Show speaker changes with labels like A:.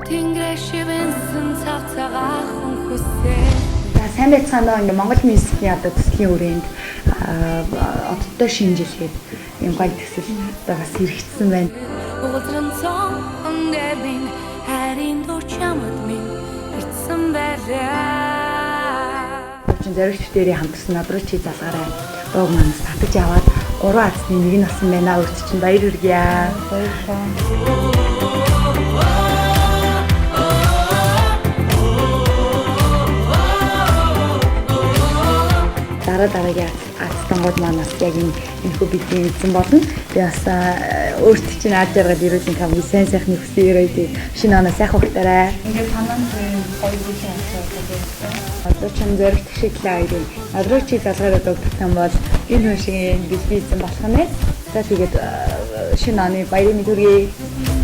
A: Тэнгэрээ шивэнсэн цав цагаахан хүсээ.
B: За, сайн байцгаана уу. Ингээ Монгол Music-ийн одоо төслийн хүрээнд одтой шинжилгээд юм гоё төсөл одоо бас хэрэгжсэн байна.
A: Уулзран цон дээр минь хайрын дуу чамд минь битсэн байлаа.
B: Чин зоригч дээрээ хамтарсан над руу чи залгаарай. Дууг манаас татаж аваад 3 азны нэг нь болсон байна. Өөрт чинь баяр хүргье.
C: Баярлалаа.
B: Дараа дараагийн азтангууд маань бас яг энэ энэхүү бидний эзэн болно. Би бас өөрт чинь ад жаргал эрүүлийн хамгийн сайн сайхны хүсэн өрөөдөө шинэ оноо сайхан ухтарай.
C: Ингээд танаас гоё бүхэн авчаад байна.
B: Одоо чам зоригт шиглээ хоёрын над руу чи залгаараа дууг татсан бол энэ хүн шиг бэлбий эзэн болох нэ. За, тэгээд шинэ оны баярын мэнд хүргэе.